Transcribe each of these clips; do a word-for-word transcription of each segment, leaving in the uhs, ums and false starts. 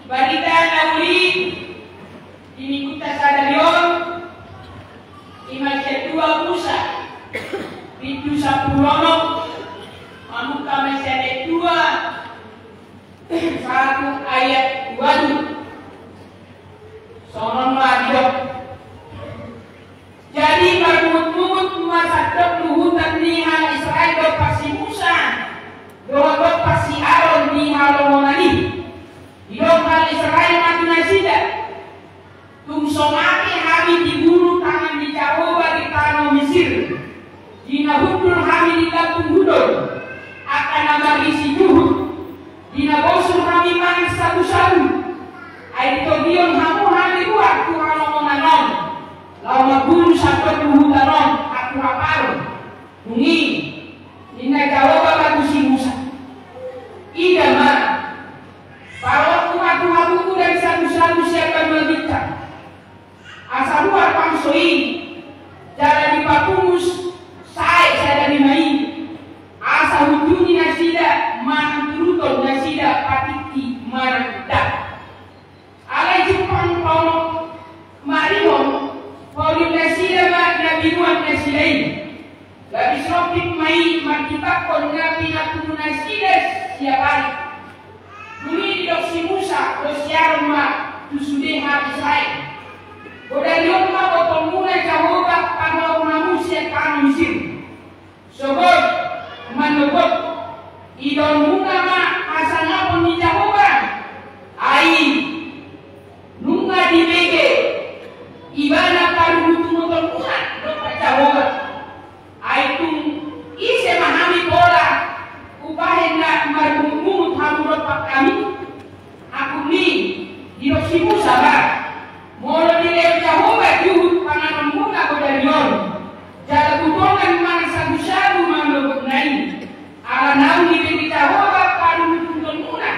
Barita na uli di minggunta sadari on, i ma sian dua Musa, bindu sampulu onom, mamungka ma sian ayat dua, sahat tu ayat ualu. Songon on ma didok. Jadi marmungut-mungut ma sandok luhutan ni halak Israel dompak si Musa, dohot dompak si Aron di halongonan i. Didok halak Israel ma tu nasida: Tung so mate hami dibunu tangan ni Jahowa di tano Misir, di na hundul hami di lambung hudon, angka na marisi juhut, di na bosur hami mangan sagu-sagu. Ai ditogihon hamu hami ruar tu halongonan on, laho mambunu sandok luhutan on, angkup aron. Dung i ninna Jahowa ma tu si Musa: Ida ma, paonthu ma tu hamu udan sagu-sagu sian banua ginjang, asa ruar bangso i, jala dipapungus sae sada rima i, asa huunjuni nasida manang turuton nasida patikki manang da. Alai jumpang paonok marihon, pauli nasida ma na binuat nasida i. Gabe sompit ma i marhitehon na pinapungu nasida siap ari. Dung i didok si Musa dohot si Aron ma tu sude halak Israel: Godari on ma botoonmuna Jahowa paluahon hamu sian tano Misir. Sogot manogot, idaonmuna ma hasangapon ni Jahowa. Ai nunga dibege Ibana paruhutuhutonmuna dompak Jahowa. Ai tung ise ma hami pola umbahen na marmungut-mungut hamu dompak hami? Angkup ni i didok si Musa ma: Molo dilehon Jahowa juhut panganonmuna godari on, jala butongan manang sagu-sagu manogotna i, ala naung dibege Jahowa paruhutuhutonmuna,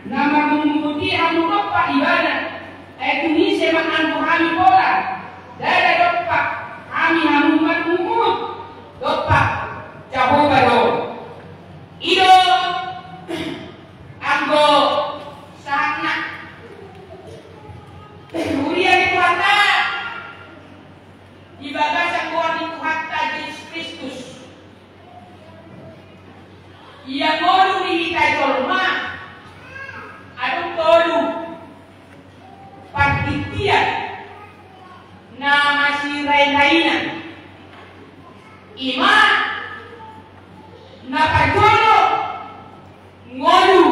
na marmungut-mungut i hamu dompak Ibana, ai tung ise ma anggo hami pola? Ndada dompak hami hamu marmungut-mungut, dompak Jahowa do. I do anggo sahatna. Huria ni Tuhanta di bagasan goar ni Tuhanta Jesus Kristus. Ia ngolu ni hita jolma, adong tolu partingkian na masirairaina. I ma na parjolo ngolu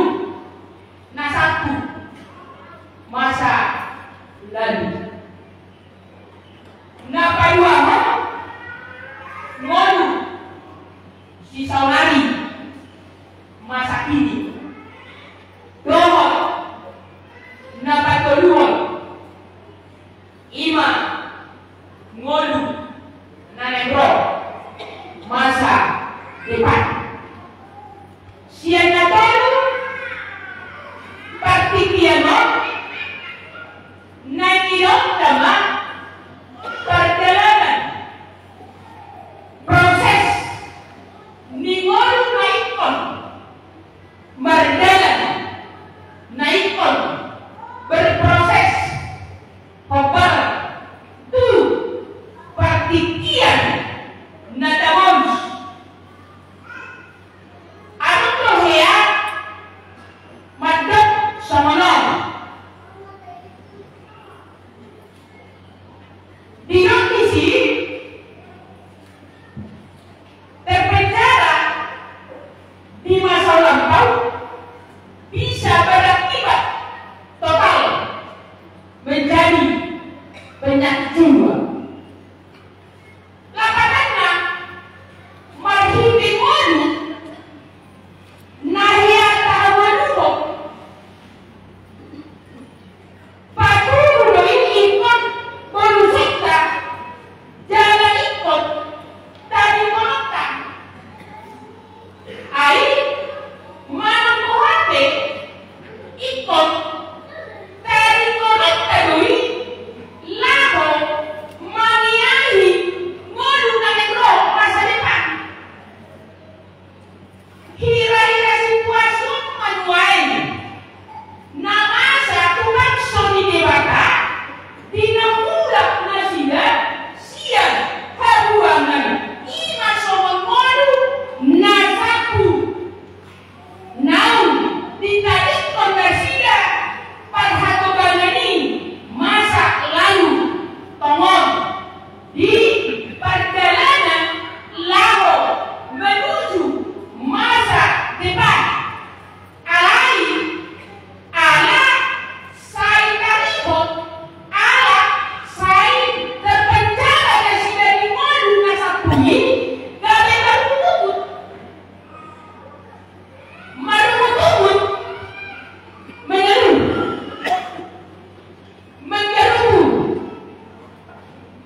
Ditadingkon nasida parhatobangan i masa lalu, tongon di pardalanan laho menuju masa depan. Alai ala sai tarihot, ala sai terpenjara nasida di ngolu na salpu i, gabe marungutungut. Marungutungut, mengeluh, menggerutu,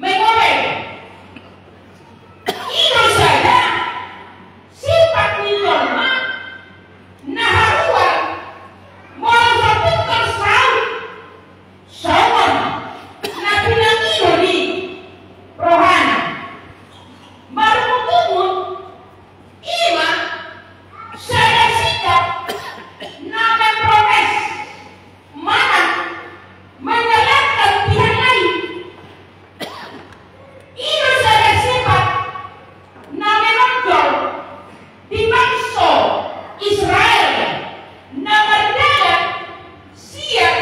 mengomel. I do sada sifat ni jolma na haruar molo so pintor saut songon na pinangido ni rohana. Marungutungut i ma sada sikap na memprotes manang menyalahkan pihak lain. I do sada sifat na menonjol di bangso Israel na mardalan sian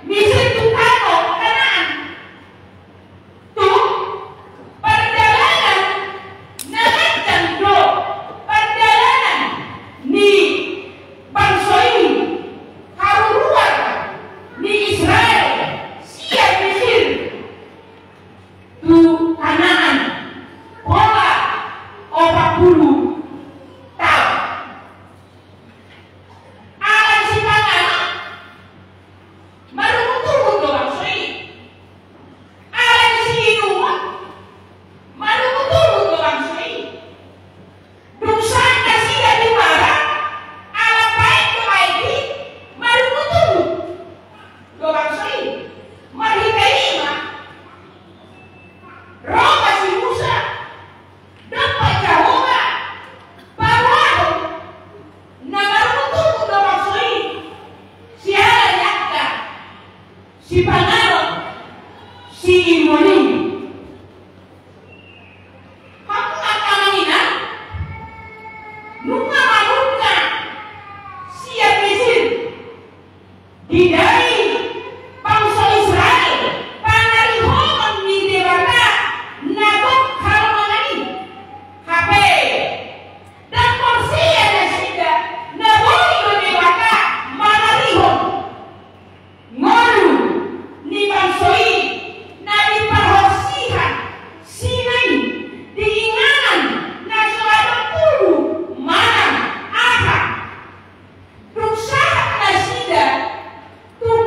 Misir tu tano Kanaan. Tung pardalanan na ganjang do pardalanan ni bangso i, haruruar ni Israel sian Misir tu Kanaan, pola opat pulu taon. Alani sipanganon, marungutungut do bangso i. Alani siinumon, marungutungut do bangso i. Dung sahat nasida di Mara, ala paet do aek i, marungutungut do bangso i. Marhite i ma ro ma si Musa dompak Jahowa paboahon na marungutungut do bangso i siala ni angka sipanganon siinumon i. Hamu angka amang inang, nunga mamungka sian Misir, didai bangso Israel panarihonon ni Debata na gok halongangan i. Hape ndang porsea nasida na boi do Debata manarihon ngolu ni bangso i na di parhorsihan Sinai, di inganan na so adong tubu manang aha. Dung sahat nasida tu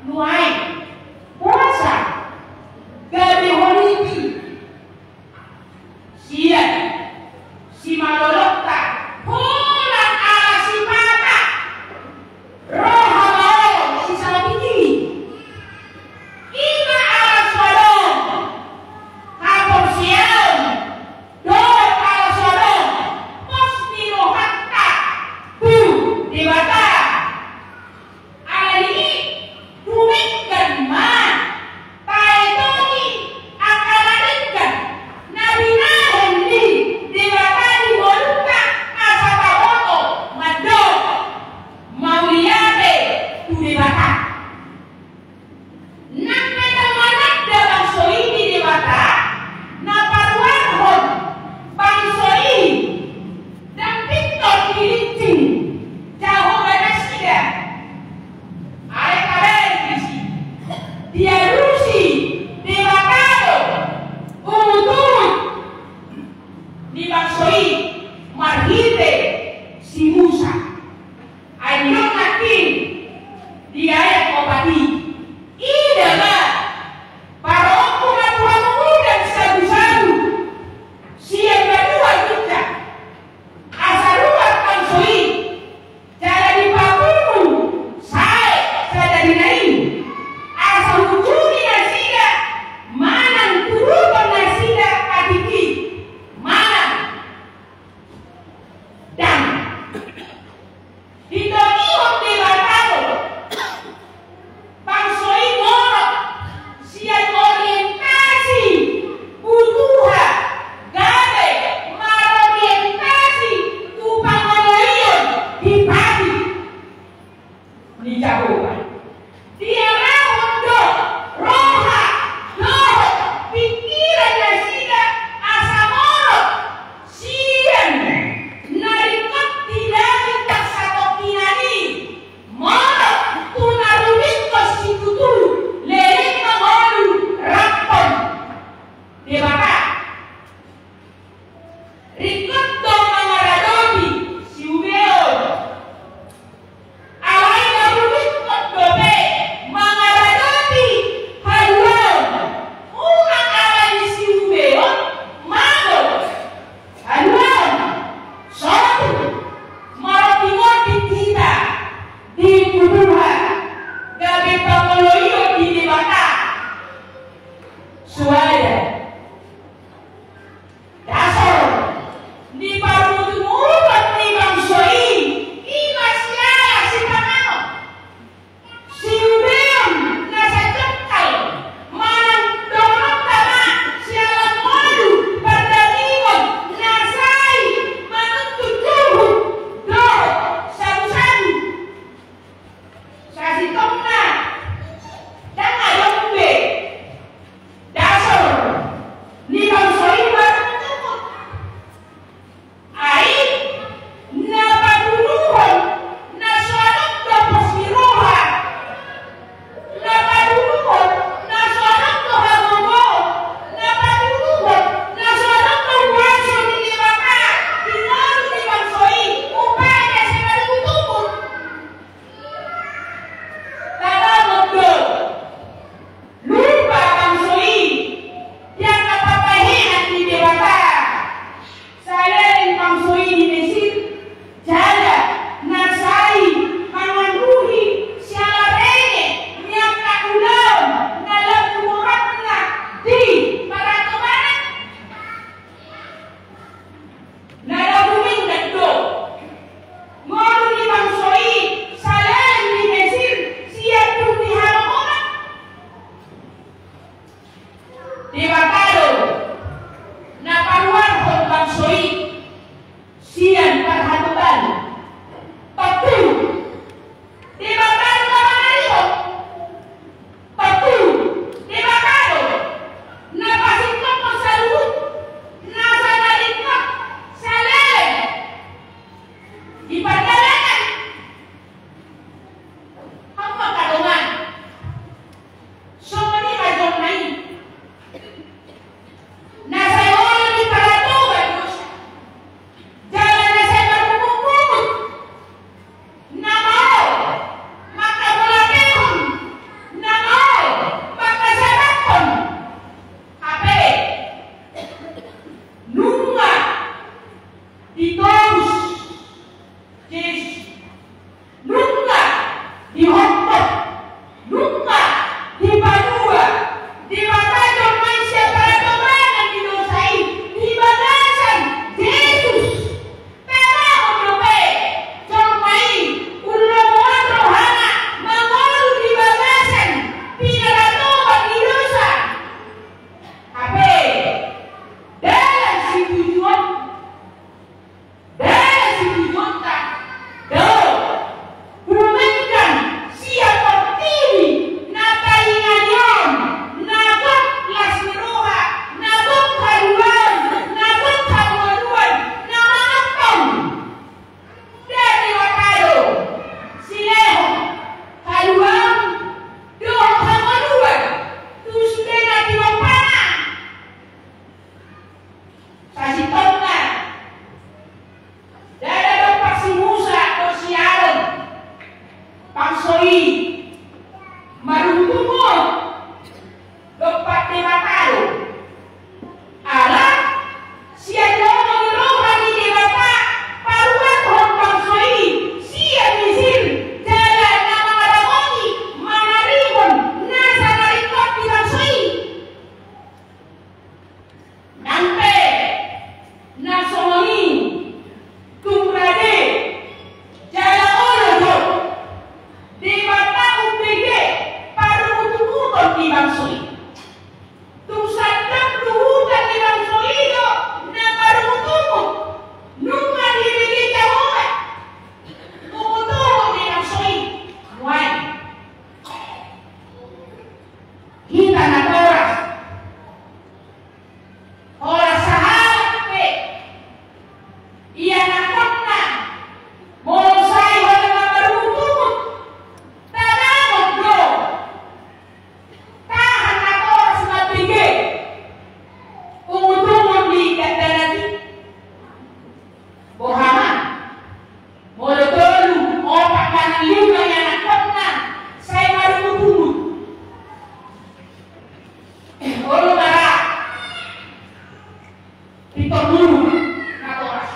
Nuaeng puasa gabe holiti sian simalolokta, holan ala sipata roha maol sisaotik i. Ima ala so adong haporseaon dohot ala so adong pos ni rohanta tu Debata. Alani i, dumenggan ma taetongi angka na denggan na binahen ni Debata di ngolunta, asa taboto mandok mauliate tu Debata. Nang pe ndang mananda bangso i di Debata, na paruarhon bangso i ndang pintor dilingcing Jahowa nasida. Ai taberengsi, dialusi Debata do ungut-ungut ni bangso i marhite si Musa. Ai didok nangkin di ayat opat i, ida ma, paroonku ma tu hamu udan sagusagu sian banua ginjang, asa ruar bangso i, jala dipapungu sae sadari na i, asa hunjuni nasida manang turuton nasida atik i manang ndang. Ditogihon Debata do Marungutungut dompak Debata do. Ala sian lomo ni roha ni Debata paruarhon bangso i sian Misir, jala na mangaramoti manarihon nasa na ringkot di bangso i. Nang pe na songon i tung rade jala olo do Debata umbege parungutunguton ni bangso i. Tung sandok luhutan ni bangso i do na marungutungut, nunga dibege Jahowa ungutungut ni bangso i. Nuaeng hita natoras, holan sahalak pe ianakhonna, molo sai holan na marungutungut, tabangot do tahan natoras mambege ungutungut ni dakdanak i. Boha ma molo tolu, opat manang lima ianakhonna sai marungutungut? Olo ma ra pintor mulu natoras.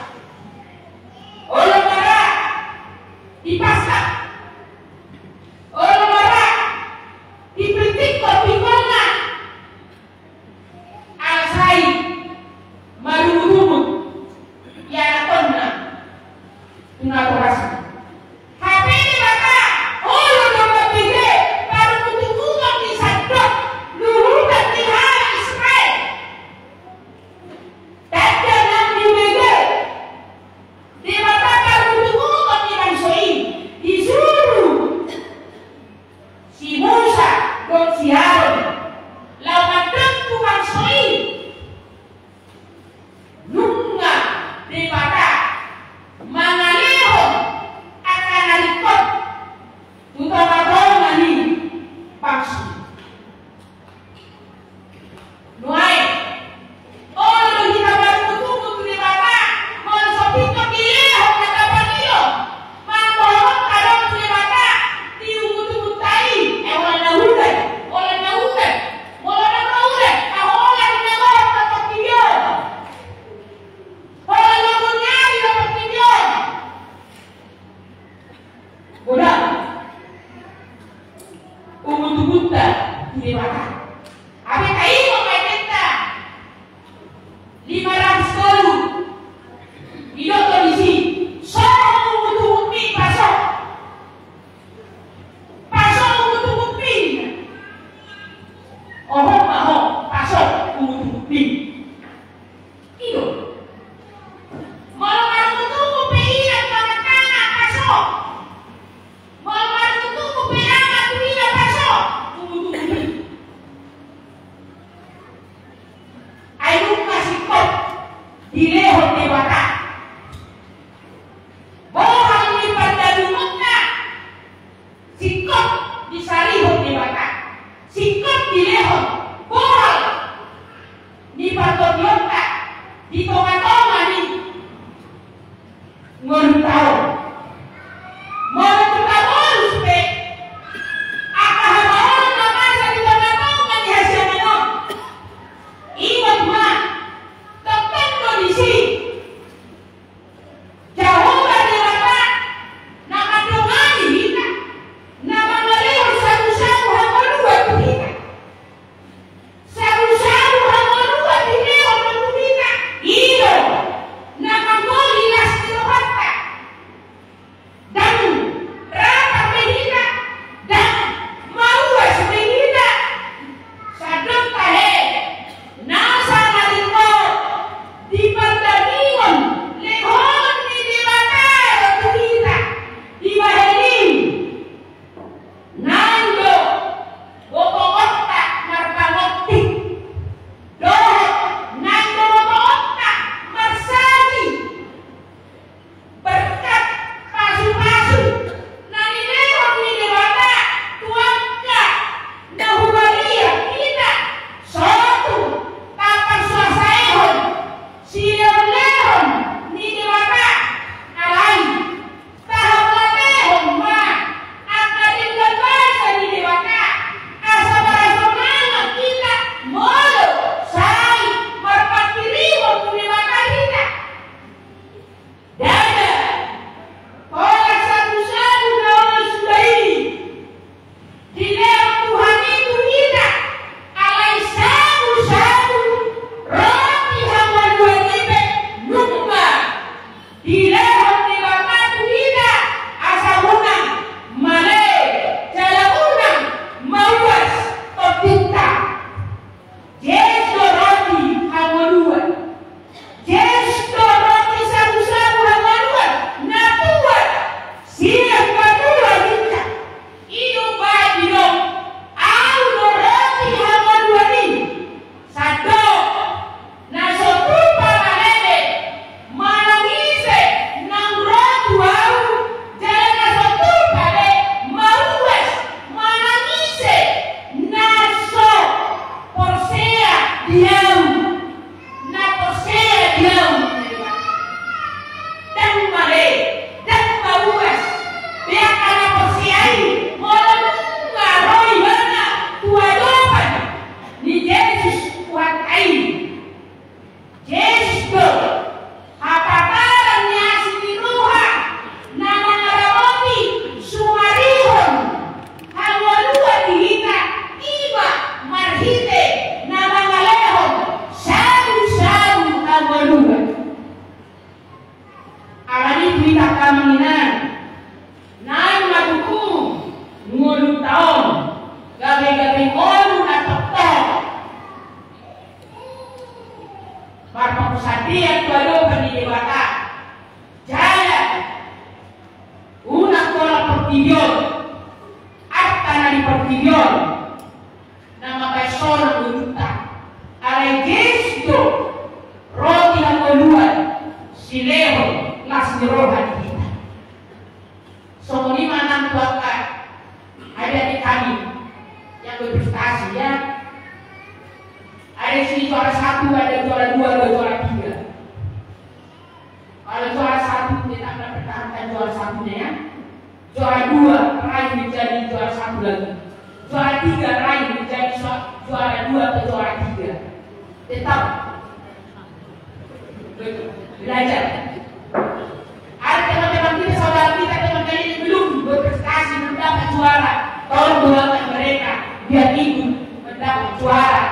Olo ma ra di Paskah. Olo ma ra di pingkon pingkonna. Ala sai marungutungut ianakhonna tu natorasna. Hape Debata olo do mambege parungutunguton ni sandok luhutan ni halak Israel. Tanda naung dibege Debata parungutunguton ni bangso i, disuru si Musa dohot si Harun laho mandok tu bangso i, nunga Debata mangalehon angka na ringkot tu tongatonga ni bangso i. Nuaeng, olo do hita marungutungut tu Debata, molo so pintor dilehon na tapangilo, mamboan adong tu Debata di ungutunguta i, eh, holan na udan, holan na udan, molo na udan, ah, holan na gohap do tingki on, holan na udan ni ari do tingki on. Godang ungutunguta tu Debata. Hape taingot ma i, lima ratus tolu. Didok do disi, soho ungutungut mi, paso. Paso ungutungut mi. Oho ma ho, paso ungutungut mi. I do. Molo marungutungut pe ina tu amanta, paso. Molo marungutungut pe ama tu ina, paso ungutungut i. Ai nunga singkop Ia tu adopan ni Debata. Jala unang tolap portibi on, arta na di portibi on, na mambahen sonang ngolunta. Alai Jesus do roti hangoluan, silehon las ni roha di hita. Songon i ma nang tu angka adik-adik kami yang berprestasi, ya. Ada di sini juara satu, ada juara dua, ada juara tiga. Kalau juara satu, tetap mempertahankan juara satunya, ya. Juara dua raih menjadi juara satu lagi. Juara tiga raih menjadi sua- juara dua atau juara tiga. Tetap belajar. Ada teman-teman kita, saudara kita, teman kalian yang belum berprestasi, belum dapat juara, tolong doakan mereka biar ikut mendapat juara.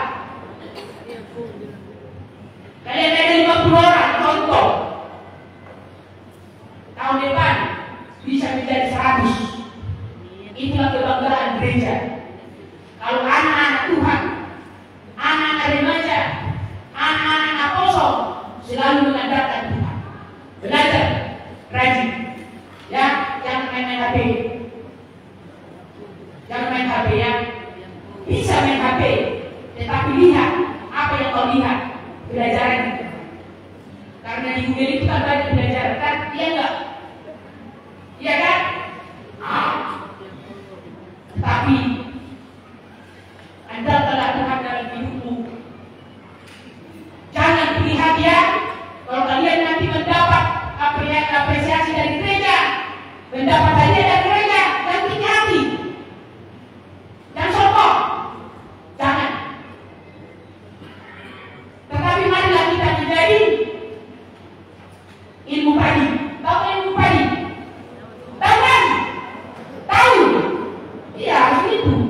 Kalian ada lima puluh orang, contoh. Tahun depan bisa menjadi seratus. Itulah kebanggaan gereja. Kalau anak-anak Tuhan, anak-anak remaja, anak-anak naposo selalu mengandalkan Tuhan. Belajar rajin. Ya, jangan main-main H P. Jangan main H P, ya. Bisa main H P, tetapi lihat apa yang kau lihat, pelajaran. Karena di Google itu kan banyak pelajaran, kan? Iya enggak? Iya kan? Ah. Tetapi andalkanlah Tuhan dalam hidupmu. Jangan tinggi hati, ya. Kalau kalian nanti mendapat apre- apresiasi dari gereja, mendapat hadiah dari gereja, jangan tinggi hati. Jangan sombong. Jangan. Tetapi marilah kita menjadi ilmu padi. Tahu kan ilmu padi? Tahu kan? Tahu. Iya, harus gitu.